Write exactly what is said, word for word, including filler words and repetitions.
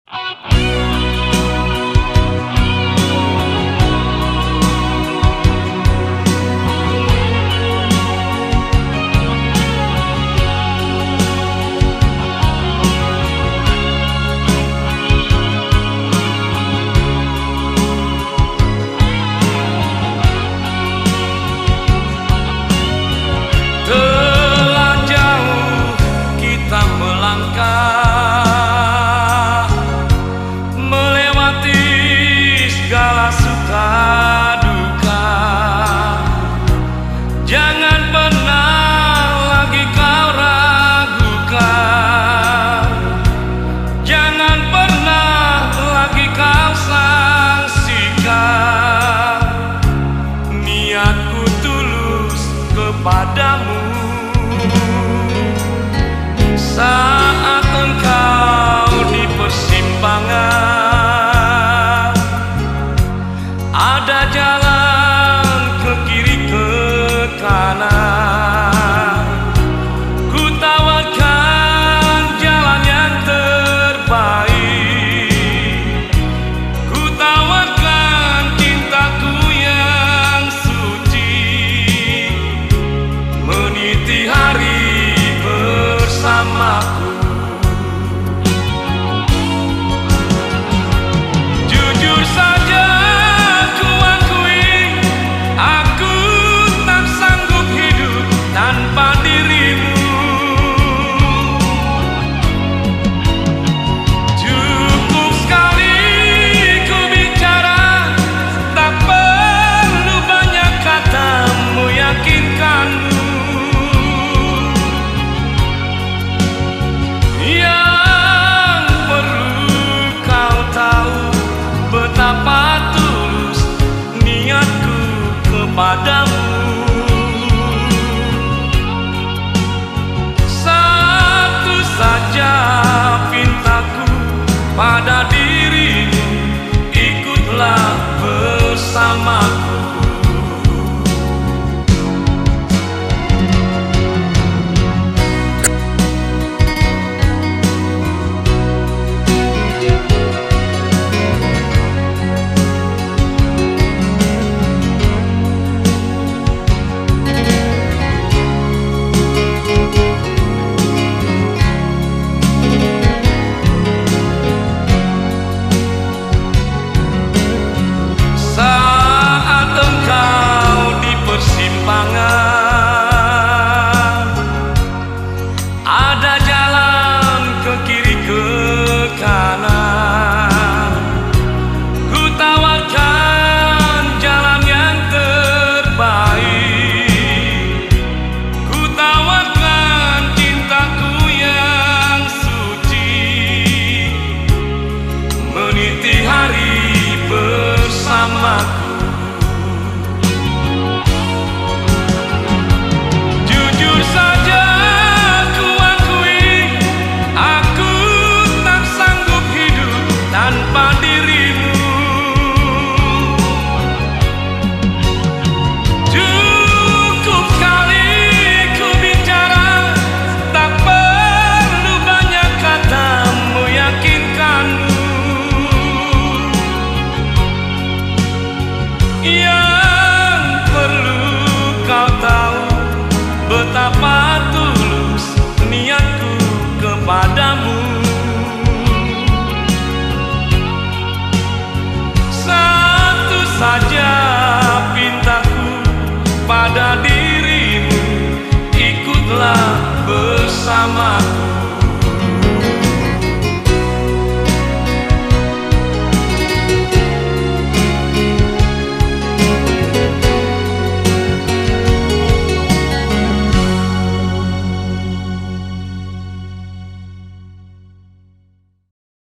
Telah jauh kita melangkah, melewati segala suka duka. Jangan pernah lagi kau ragukan, jangan pernah lagi kau sangsikan. Niatku tulus kepadamu. Saat engkau di persimpangan, ada jalan ke kiri ke kanan, ku tawarkan jalan yang terbaik. Ku tawarkan cintaku yang suci, meniti hari bersamaku. Jujur saja ku akui, aku tak sanggup hidup tanpa dirimu. Cukup sekali ku bicara, tak perlu banyak kata meyakinkanmu. Yang perlu kau tahu, betapa tulus niatku kepadamu. Satu saja pintaku pada dirimu, ikutlah bersamaku. Saat engkau di persimpangan, ada jalan ke kiri ke kanan, ku tawarkan jalan yang terbaik. Ku tawarkan cintaku yang suci, meniti hari bersamaku. Jujur saja ku akui, aku tak sanggup hidup tanpa dirimu. Cukup sekali ku bicara, tak perlu banyak kata meyakinkanmu. Yang perlu kau tahu, betapa tulus niatku kepadamu. Satu saja pintaku pada dirimu, ikutlah bersamaku.